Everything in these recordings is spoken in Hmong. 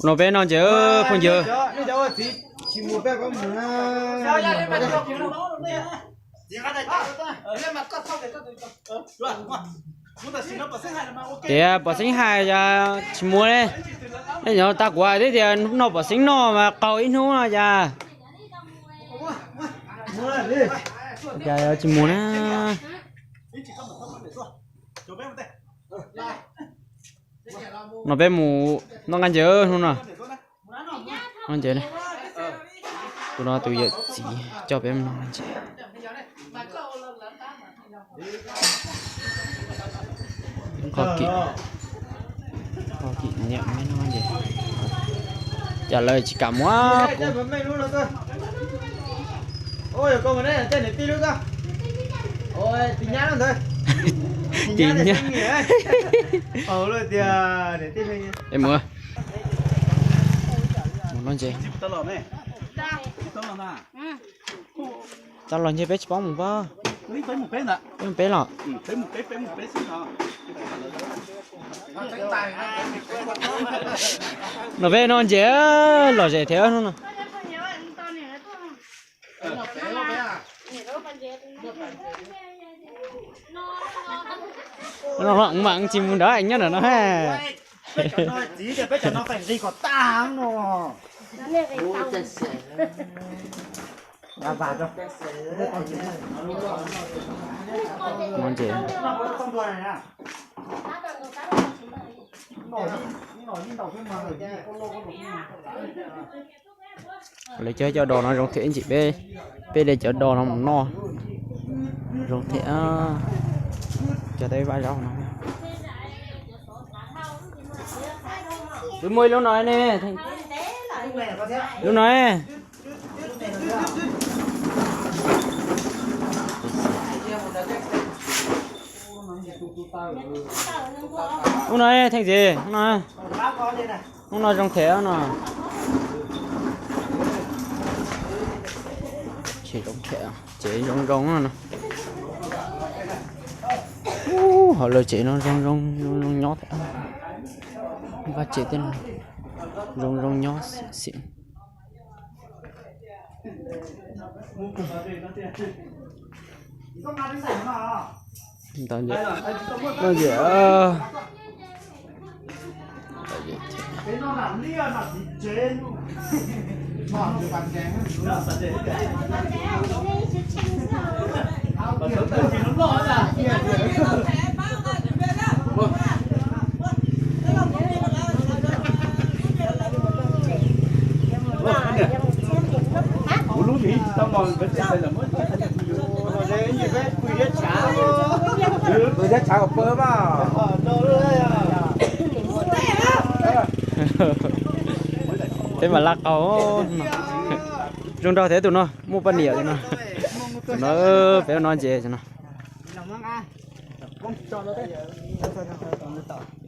No peb noj ntses phooj ywg. Tias pom xeeb hais yog tsis mus li. Nej nyob tas kuv hais tias noj pom xeeb noj mas qaug ib hnub no cas. Cas tsis mus na. No peb mus noj nqaij ntses hnub no. Noj ntses, tus no tus yawm txiv coj peb mus noj nqaij ntses. Qhov kim, qhov kim niam noj nqaij ntses, cas lawv tsis kam muab kuv. Tim nyab. Mus, mus noj ntses. Tau los ntshe peb tsis paub mus pab. Peb mus peb los. No peb noj ntses lom zem thiab hnub no. No mas tsis mus nrad nyob ntawm no ha. Noj ntses. Lawv cog cov dos no zoo thiab ntsim peb, peb li cov dos no mus noj zoo thiab. Cog tau ib vaj zaub no. Wb muaj ib lub no ne, lub no. Lub no Theej Txiv, lub no zoo thiab no. Tsev zoo zoo no. Ub, hauv lawv tsev no zoo zoo zoo zoo nyob thiab. Vaj tsev tej no zoo zoo nyob xim xim. Noj ntses. Kuv lub yus ib tsis tau los, peb pw thiab tshav, pw thiab tshav kom pw mas. Peb mas laj qaug. Zoo nraug thiab tus no, muaj poj niam li no. Tus no peb noj ntses no.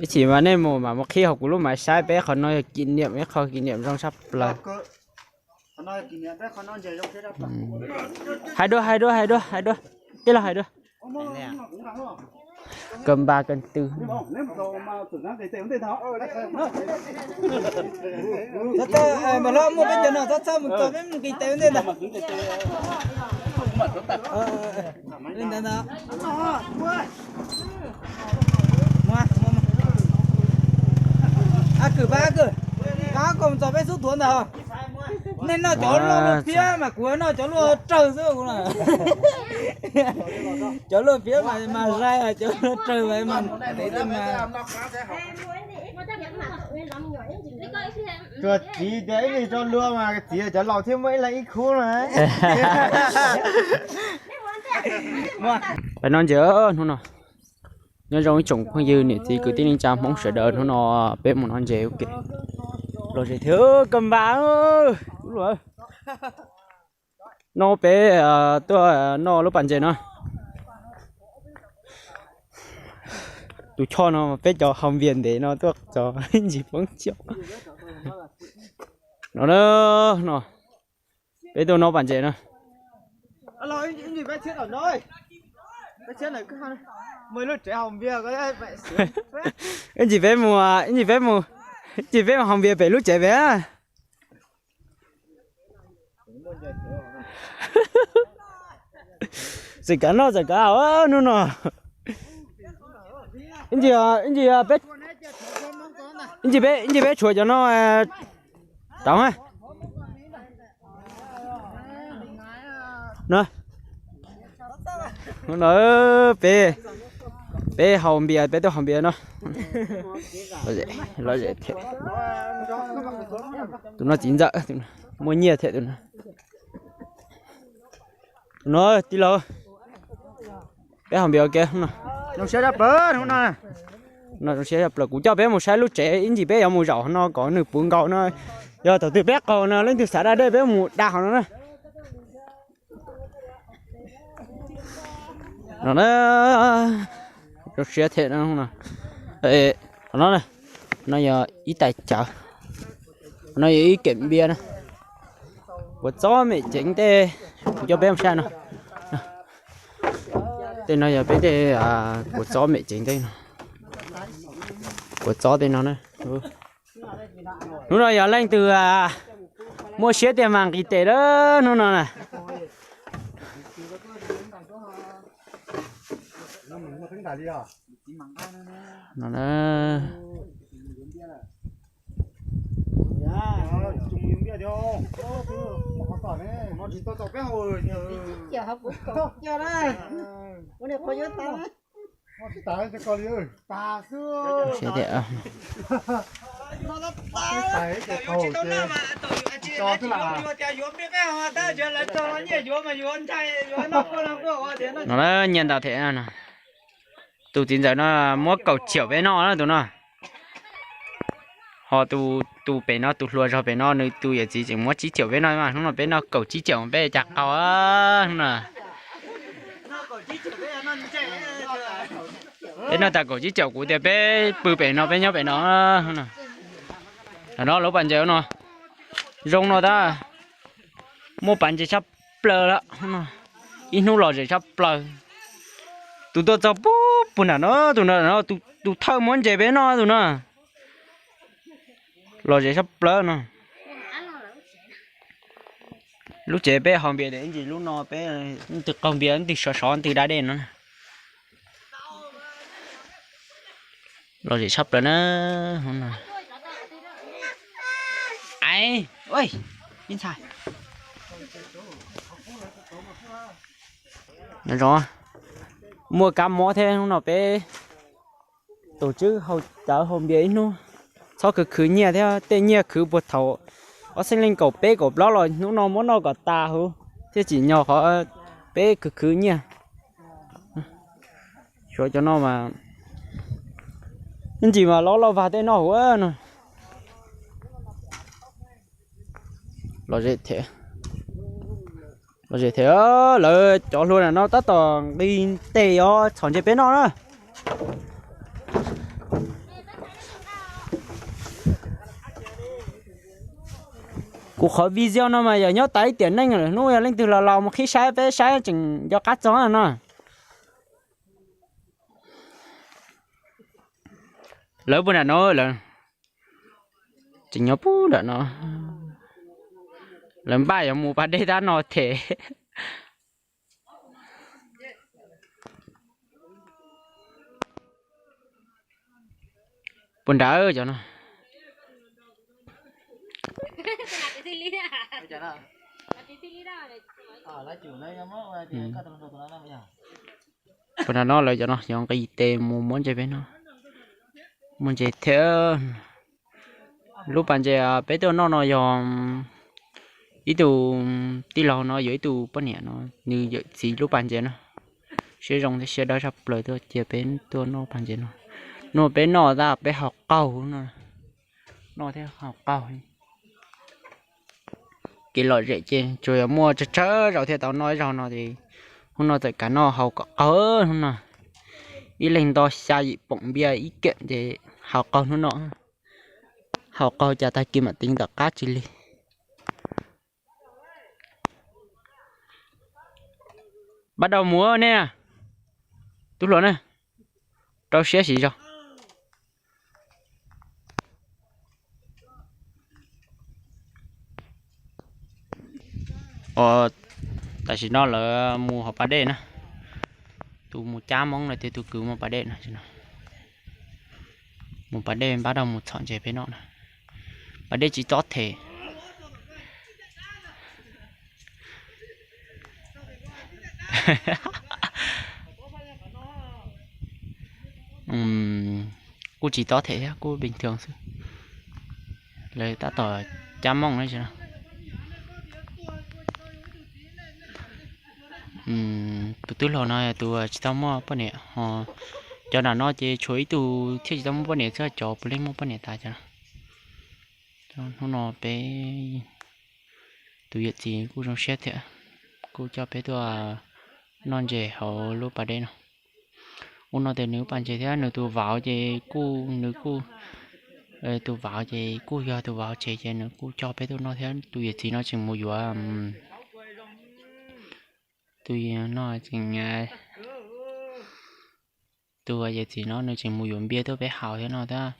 Ib chim mas nej mus mam mus qhib hauv kuv lub mam saib peb qhov no yog kỷ niệm, ib qho kỷ niệm zoo tshaj plaws. Hais dua, hais dua, hais dua, hais dua. Tij laug hais dua. Kawg npab kawg twg. Mas hlob muaj peb cov no txhob txhob mus txog peb mus nqis tes ua ntej ntag. Li ntawd ntag. Ab kwm, pab ab kwm, pab kom mus txog peb xub thuav ntag. Nej noj cov luaj phiab mas kuv noj cov luaj rawg xwb kuv na. Cov luaj phiab mas zais, cov luaj rawg mas ntev mas. Tus txiv tias ib leeg tso luag mas txiv cov laus thiaj muaj ib leeg ib khub no. Peb noj ntses hnub no. Nyob zoo ib tsoom phooj ywg niam txiv kwv tij neej tsa Hmoob sawv daws, hnub no peb mus noj ntses ua ke. Los zem thiab kawg npab. No peb tuaj noj lub pas ntses no. Tus choj no peb cov haus npias ntev no tuaj txog ntsis poob coj. No no, peb tuaj noj pas ntses no. Ib ntsis peb mus, ib ntsis peb mus, ib ntsis peb mus haus npias pem lub tsev pem. Txawm kav noj txawm kav haus hnub no. Ib ntsis, ib ntsis, ib ntsis peb, ib ntsis peb tshuav cov no rau. Hnub no peb, peb haus npias, peb tuaj haus npias no. Lom zem thiab. Tus no txiv ntxawm, muaj nyiaj thiab tus no. Tus no tij laug, peb haus npias ua ke no. Zoo siab tshaj plaws hnub no. No zoo siab tshaj plaws, kuv coj peb mus saib lub tsev, ib ntsis peb yuav mus zaum no kom nws puv nkaus no. Yog thaum twg peb qaug no leej twg xav da dej peb mus da hauv no na. No na, zoo siab thiab no. No, no yog ib tais cawv, no yog ib kem npias na. Kua txob mem ceev tej, kuv coj peb mus saib no. Tej no yog peb tej kua txob mem ceev tej no. Kua txob tej no na. Hnub no yog leej twg muaj siab tiag mas nqis tes lawm hnub no na. No na nyiaj ntau thiab no. Tus txiv ntxawm no muab kaum ciaum peb noj na tus no. Ho tus pem no, tus hluas zog pem no, nws tus yawm txiv tseem muab tsib ciaum peb noj mas hnub no peb noj kaum tsib ciaum peb cas qaug no. Peb noj tas kaum tsib caum kuv tias peb pw pem no peb nyob pem no. Tam no lub pas ntses no zoo no tab, muaj pas ntses tshaj plaws lawm. Ib hnub lom zem tshaj plaws. Tus tuaj txog puag nram no, tus no, tus thawj muab ntses peb noj tus no. Lom zem tshaj plaws no. Lub tsev peb haus npias tias ib ntsis lub no peb twg qaug npias twg sov sov twg da dej no. Lom zem tshaj plaws na. Ais, ntxhais, muaj kab mob thiab hnub no peb tus tswb haus cawv haus npias ib hnub, txhob khwv khwv nyiaj thiab, tej nyiaj khwv puag thaum ob txhiab leej kaum peb kaum plaub los hnub no muab noj kom tas huv thiab, tsim nyog qhov peb khwv khwv nyiaj. Suav cov no mas ib ntsis mas loj loj vag tej noj huv no. Lom zem thiab, lawv cov hluas ntawm no tab tom nqis tes os, txhom ntses peb noj na. Kuv qhov video no mas yog nyob tas ib tiam neej lawm, hnub yog leej twg los laus mus qhib saib peb saib tseem nco qab txog no. Lawv puag nram no, lawv tseem nyob puag nram no. Lawv npaj yuav mus pas dej tab no them. Puag nrad cov no. Puag nrad no lawv cov no yog nqis tes mus muab ntses peb no. Muaj ntses thiab. Lub pas ntses peb tuaj noj no yog ib tug tij laug no yuav ib tug poj niam no, nws yawm txiv lub pas ntses no. Siab zoo thiab siab dawb tshaj plaws tuaj cia peb tuaj noj pas ntses no. Noj peb noj tab peb haus qaug no. Noj thiab haus qaug. Kev lom zem ces tsuas yog muaj tsawg tsawg zaus thiaj tau noj ib zaug no ces hnub no txawm kav noj haus kom qaug hnub no. Ib leeg nto xya yim poom npias ib kem ces haus qaug hnub no. Haus qaug cas tag kis mam teev tom qab tsis li. Pab dau mus nej. Tub hluas na, rau siab siv zog. Tam sim no lawv mus hauv pas dej na, tus mus cab Hmoob no thiab tus kwv mus pas dej no. Mus pas dej npaj rau mus txhom ntses peb no na. Pas dej tsis tob them. Kuj tsis tob them thiab, kuj bình thường xwb. Lawv tab tom cab Hmoob no. Tus tub hluas no tus tsis tau muaj poj niam, cov nram no ces tshuav ib tug thiaj tsis tau muaj poj niam xwb, cov puav leej muaj poj niam tas cov. Hnub no peb tus yawm txiv kuj zoo siab thiab, kuj coj peb tuaj noj ntses hauv lub pas dej no. Ua no tias nws pas ntses thiab nws tus vauv ces kuj, nws kuj, tus vauv ces kuj yog tus vauv tsev ces nws kuj coj peb tuaj noj thiab. Tus yawm txiv no tseem mus yuav, tus no tseem, tus yawm txiv no nws tseem mus yuav npias tuaj peb haus thiab no thiab.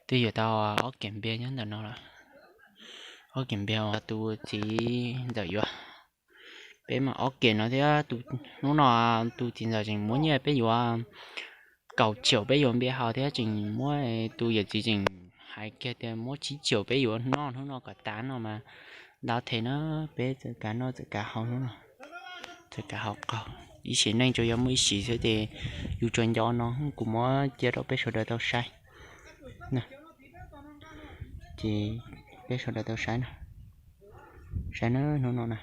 Twb yuav tau ob kiag npias nyob ntawm no lawm. Ob kiag npias uas tus txiv ntxawm yuav, peb mas ob kiag no thiab. Hnub no tus txiv ntxawm tseem muab nyiaj peb yuav kaum triệu peb yuav npias haus thiab, tseem muab, tus yawm txiv tseem hais kiag tias muab tsib triệu peb yuav noj hnub no kom tas no mas ntau them na, peb txawm kav noj txawm kav haus hnub no, txawm kav haus qaug. Ib sim neej tsuas yog muaj ib sim xwb ces yus tsuas nco no, kuv muab cia rau peb sawv daws tau saib. Ces peb sawv daws tau saib na, saib na hnub no na.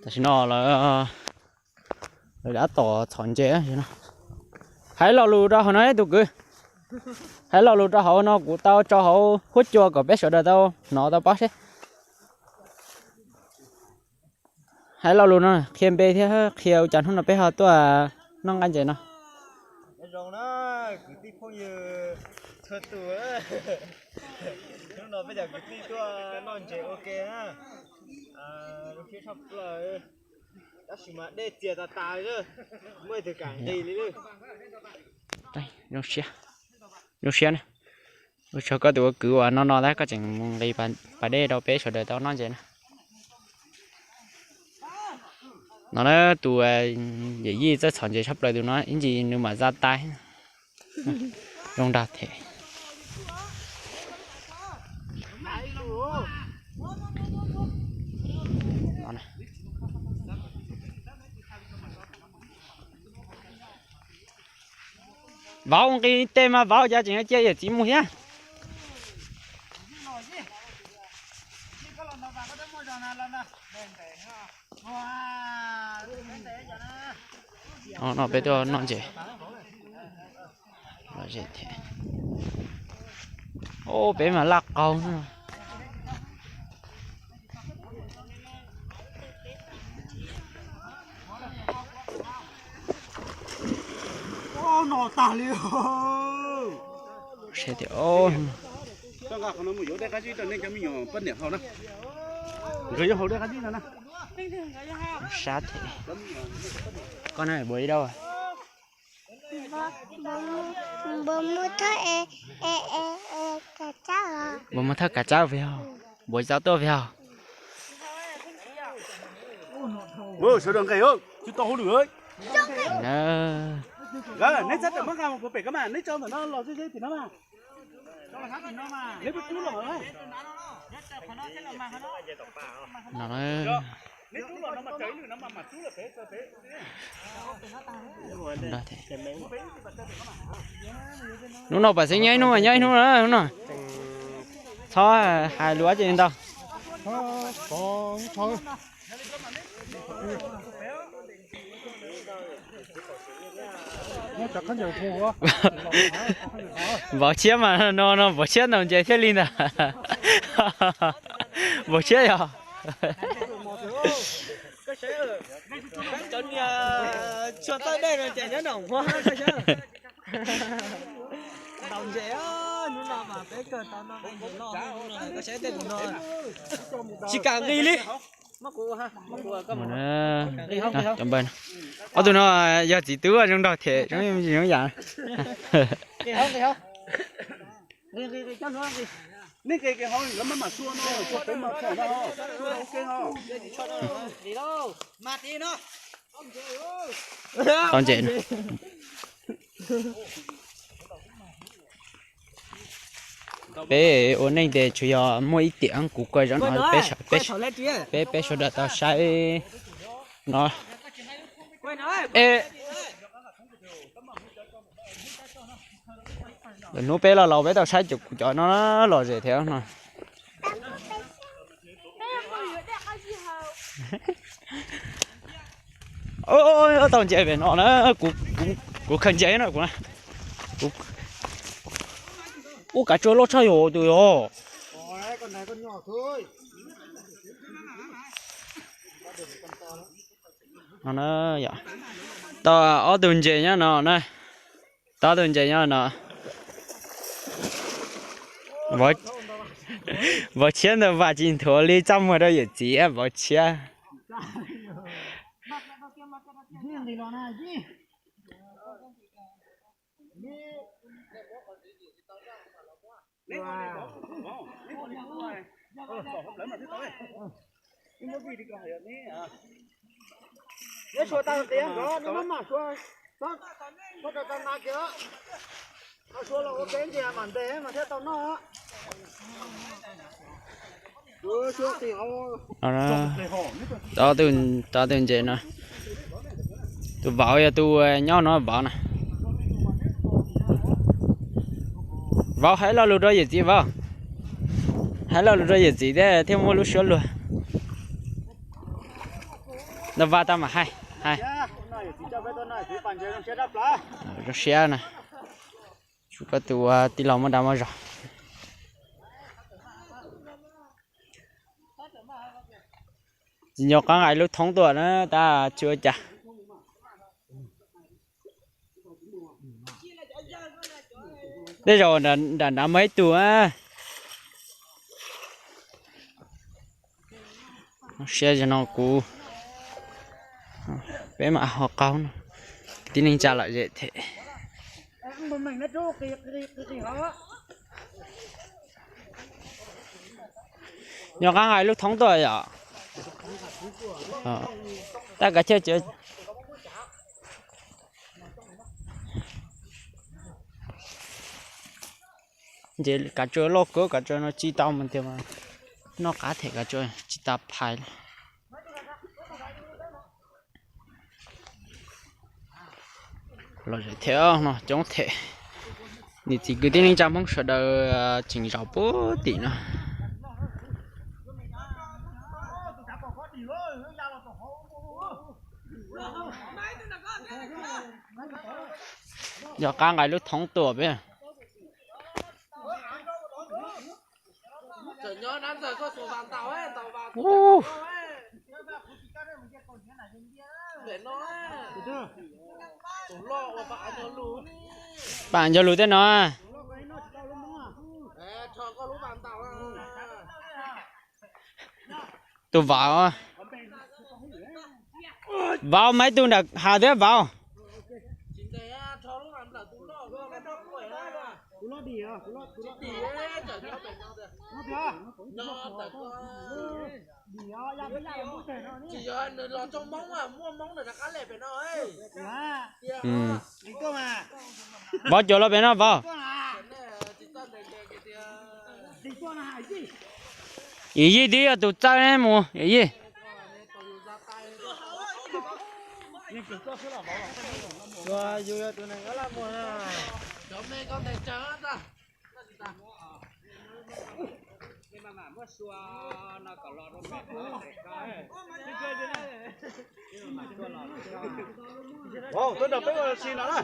Tam sim no lawv, lawv tab tom txhom ntses no. Hais lo lus rau hauv no tus kwv, hais lo lus rau hauv no kuv tau tso hauv huab cua kom peb sawv daws tau hnov tau paub seb. Hais lo lus no qhia npe thiab qhia ua cas hnub no peb ho tuaj noj nqaij ntses no. Zoo na, kwv tij phooj ywg txhua tus, hnub no peb cov kwv tij tuaj noj ntses ua ke na. Zoo siab tshaj plaws, tab sis mas dej txias tas tas li, muaj ib tug kam nqis li lawm. Zoo siab, zoo siab na. Ua tsaug koj tus ua kwv uas no no tab koj tseem mus nqis pas dej rau peb sawv daws tau noj ntses na. No na tus yawm yij txawj txhom ntses tshaj plaws tus no ib ntsis nws mam za tais. Zoo nrag them. Vauv nqis tej mas vauv cas tseem cia yawm txiv mus thiab. No peb tuaj noj ntses. Peb mas laj qaug. Sab thiab. Koj na, buav ib dauj. Buav muaj thawj kav tsawb vim yog, buav tsis tau tuaj vim yog. Sawv daws nqes, tsis tau hauj lwm. Neb txhob rawm mab nqa mus puag pem ko mas, neb tso ntawm no los ze ze tim no mas. Neb twb rub los. Hnub no pam xeeb nyob ib hnub, nyob ib hnub na hnub no. Txhob hais lus dab tsi ntau. Npauv tshiab mas no no npauv tshiab ntaus ntses thiaj li ntag. Npauv tshiab yog. Tsis kam nqis li. Cov npawg, ob tug no yog txiv tub zoo nraug them zoo zoo yam. Tau ntses. Peb ua neej ces tsuas yog muaj ib tiam kuv kuj zoo no peb, peb sawv daws tau saib no. Lwm hnub peb los laus peb tau saib cov kuv cov no lom zem thiab no. Tau ntses pem no na, kuv khaws ntses no kuv. Ub, kav tsua loj tshaj yom tus yog. Tau ob tug ntses nyob no na. Tau ob tug ntses nyob no. Vauv tshiab ntawd vam tsis nthuav li txaj muag rau yawm txiv vauv tshiab. Tau tus ntses no. Tus vauv yog tus nyob no vauv na. Vauv hais lo lus rau yawm txiv vauv. Hais lo lus rau yawm txiv thiab thiaj muaj lub suab luag. Nov vas tau mam hais, hais. Zoo siab na. Tsum koj tus ua tij laug muaj dag muaj zog. Tsis nco qab nqa lub thoob tuaj na tab tsis ua cas. Tej zaum nram nrad muaj ib tug. Siab no kuv, peb mam ho qaug no. Tib neeg tsa lom zem thiab. Nyob qab hais lub thoob tuaj yom. Tab kav chawj. Nce kav tsua loj kawg, kav tsua no tsis tau mas tias noj qab them kav tsua tsis tas phais li. Los zem thiab no coob them. Niam txiv kwv tij neej tsa Hmoob sawv daws tseem zaum puag tim no. Yog qab nqa lub thoob tuaj peb. Pam nco lus tej no. Tus vauv, vauv, maib tug nram hav thiab vauv. Vauv cuam los pem no vauv. Yim Yij twb yog tus txawj mus, Yim Yij. Vauv, tuaj nrog peb ua si no na.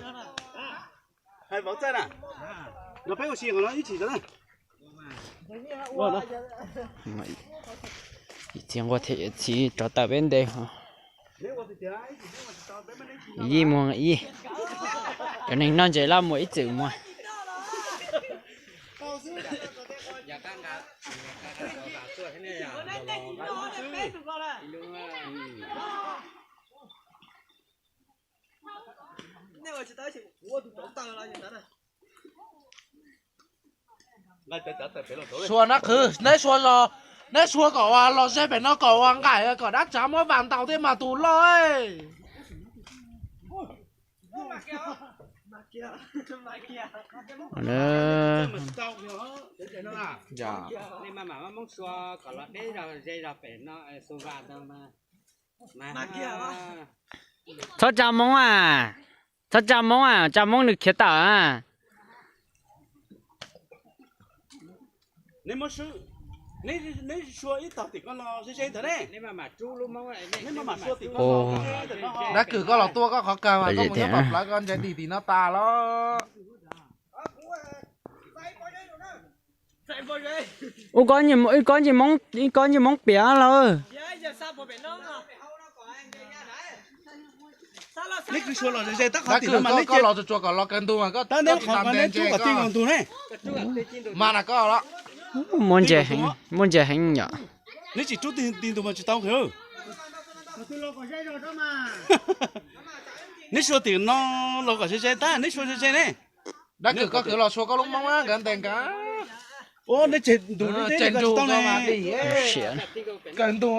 Hais vauv txawj na. Nrog peb ua si qhov no ib chim tso na. Txiv nquag thiab yawm txiv rov tawm peb nte. Yij mus, Yij. Cov neeg noj ntses laj muag ib txwm mus. Sua nab qhwv, neb sua los, neb sua kom los ze pem no kom ua nqaim kom dab tsav muab vas ntaus thiab mas tus loj. Txhob tsa Hmoob a, txhob tsa Hmoob a, tsa Hmoob nws khiav tawm a. Dab kws koj los tuaj koj qhov kawg mas koj mus nyob tom plawv koj ntsia dig tim no tas los. Ib kob ntsej Hmoob piam lawm. Dab kws koj los tsuas tsuas kom los kawg ntug mas koj tsis tau ntes ntses koj. Mas na koj los. Muaj ntses heev yom. Neb tsis rub ti ntug mas tsis tau nqhis. Neb sua tim no los kom ze ze tag, neb sua ze ze ne. Dab kws koj kwv los sua koj lub Hmoob nkawd ntes nkawd. Ua neb tseg ntug, neb tseg ntug tau ne. Kawg ntug.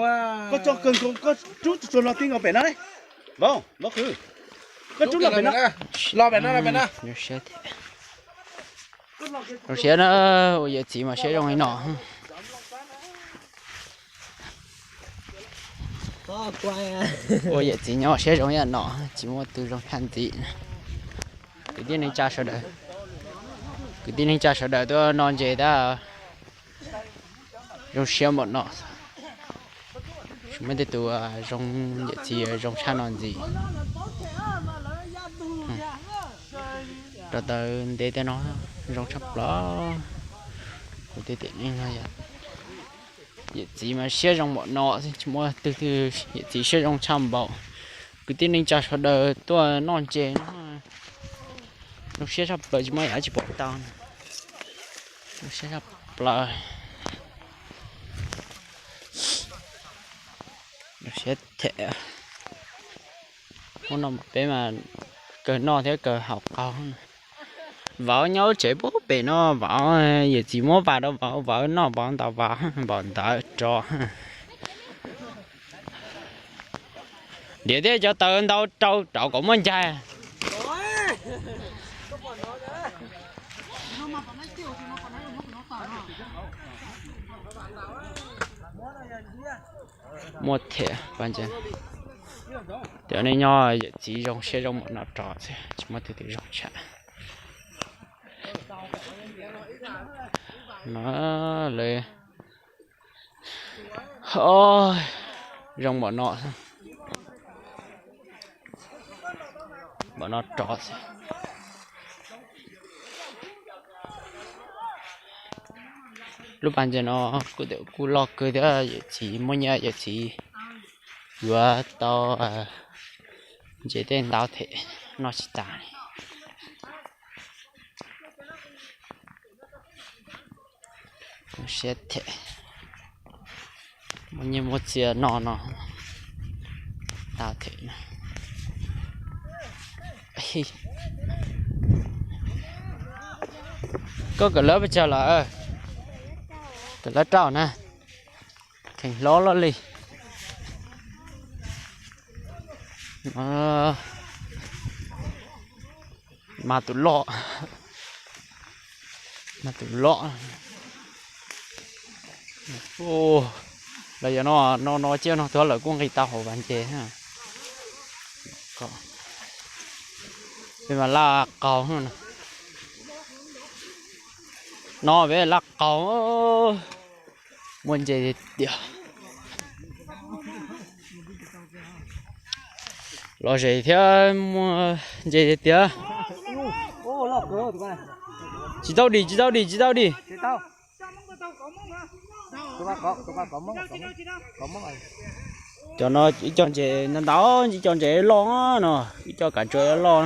Koj tso kawg nkaus, koj rub tsuas los ti nkaus pem no ne. Vauv, vauv kwv, koj rub los pem no. Los pem no, los pem no. Zoo siab na, ua yawm txiv mas siab zoo li no. Ua yawm txiv nyob siab zoo ib yam no, tsis muaj tus zoo tshaj ntxiv. Kwv tij neej tsa sawv daws, kwv tij neej tsa sawv daws tuaj noj ntses tab zoo siab npaum no. Tsis muaj tej tus zoo, yawm txiv zoo tshaj no ntxiv. Rau taw ntev tej no zoo tshaj plaws. Kuv tej tiam neej no yog yawm txiv mas siab zoo npaum no xwb, tsis muaj twg twg yawm txiv siab zoo tshaj npaum. Kwv tij neej tsa sawv daws tuaj noj ntses no, zoo siab tshaj plaws, tsis muaj yam tsis pom tau. Zoo siab tshaj plaws. Zoo siab them. Hnub no peb mas kawg noj thiab kawg haus qaug. Vauv nyob lub tsev puag pem no, vauv, yawm txiv muab vas rau vauv, vauv noj, vauv ntaus vas, vauv ntawd rov. Ntiav thiab cov taws ntau rau rauv kom muaj ncaig. Muaj thiab, cov neeg nyob yawm txiv zoo siab zoo npaum no rov xwb, tsis muaj twg twg zoo tshaj. No lawv zoo npaum no, npaum no rov xwb. Lub pas ntses no kuj loj kawg thiab, yawm txiv muaj nyiaj, yawm txiv yuav tau ntses tej ntau them noj tsis tas li. Siab them, muaj nyiaj muaj txiag noj no tau them. Koj kawm lab pes tsawg lawm? Kawm lab rau na. Kheev hlob loj li. Mas tus loj, mas tus loj. Los yog no, no no ciaj no tuag lawm kuj nqis tau hauv vas ntses. Peb mas laj qaug no, peb laj qaug. Muaj ntses tiag tiag. Los zem thiab muaj ntses tiag tiag. Tsis tau dim, tsis tau dim, tsis tau dim. Cov no ib co ntses ntau ntau, ib co ntses loj no, ib co kav tsua loj.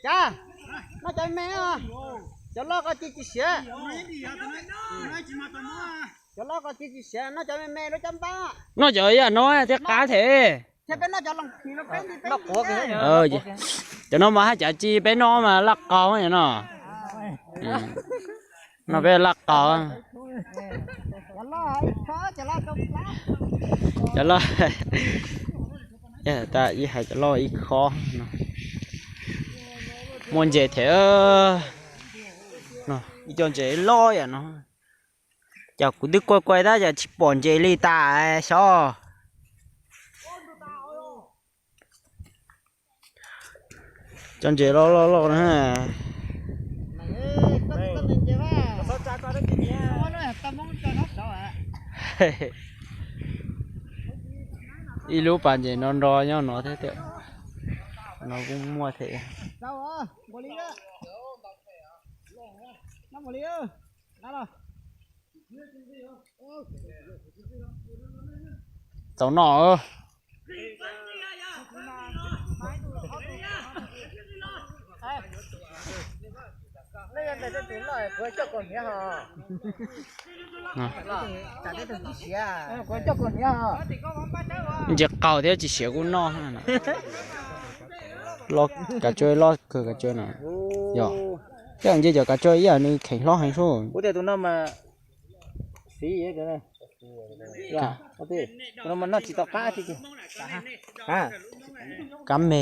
Cas, noj cov me os. Cov loj koj ci tsis siav. Cov loj koj ci tsis siav, noj cov me me lub cov npab. Noj cov yam no thiaj qab thiab. Cov no mas haj cav ci peb noj mas laj qaug no. No peb laj qaug. Cov loj, ib hais cov loj ib khob no. Muaj ntses thiab. Ib co ntses loj yam no. Cas kuv twb kuaj kuaj tab cas tsis pom ntses li tas xyov. Cov ntses loj loj loj na. Ib lub pas ntses no nro nyob no thiab tiag. No kuj muaj thiab. Txaus noj. Ntses qaug thiab tsis siav kuj noj. Kav tsawb loj kawg kav tsawb no. Yog, thiab nce cov kav tsawb ib yam nws kheev hlob heev sub. Kab me.